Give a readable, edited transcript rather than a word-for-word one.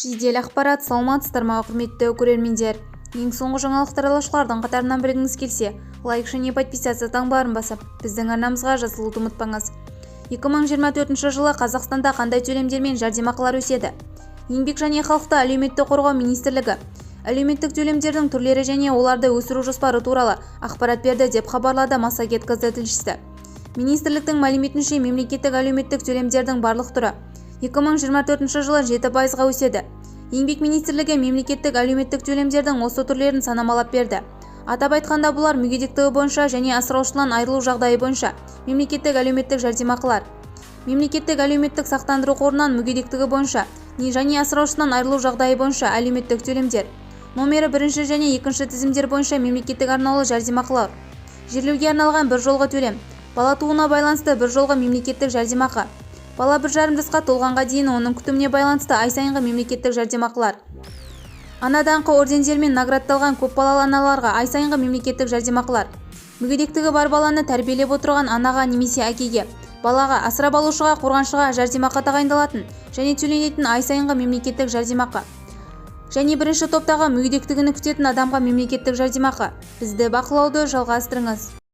Жедел ақпарат. Саламатсыздар ма, құрметті көрермендер! Ең соңғы жаңалықтар алашылардың қатарынан білгіңіз келсе, лайк және подписаться таңбаларын басып, біздің арнамызға жазылуды ұмытпаңыз. 2024 жылы Қазақстанда қандай төлемдер мен жәрдемақылар өседі? Еңбек және халықты әлеуметтік қорғау министрлігі әлеуметтік төлемдердің түрлері және оларды өсіру жоспары туралы ақпарат берді, деп хабарлады Массагет KZ тілшісі. Министрліктің мәліметінше, мемлекеттік әлеуметтік төлемдердің барлық түрі 2024 жылы 7%-ға өседі. Еңбек министрлігі мемлекеттік әлеуметтік төлемдердің осы түрлерін санамалап берді. Атап айтқанда, бұлар: мүгедектігі бойынша және асыраушысынан айырылу жағдайы бойынша мемлекеттік әлеуметтік жәрдемақылар, мемлекеттік әлеуметтік сақтандыру қорынан мүгедектігі бойынша және асыраушысынан айырылу жағдайы бойынша әлеуметтік төлемдер, номері бірінші және екінші тізімдер бойынша мемлекеттік арнаулы жәрдемақылар, жерлеуге арналған бір жолғы төлем, бала тууына байланысты бір жолғы мемлекеттік жәрдемақы, бала 1,5 жасқа толғанға дейін оның күтіміне байланысты ай сайынғы мемлекеттік жәрдемақылар, Ана даңқы ордендерімен наградталған көпбалалы аналарға ай сайынғы мемлекеттік жәрдемақылар, мүгедектігі бар баланы тәрбиелеп отырған анаға немесе әкеге, балаға, асырап алушыға, қорғаншыға жәрдемақы тағайындалатын және төленетін ай сайынғы мемлекеттік жәрдемақы және бірінші топтағы мүгедектігін күтетін адамға мемлекеттік жәрдемақы. Бізді бақылауды жалғастырыңыз.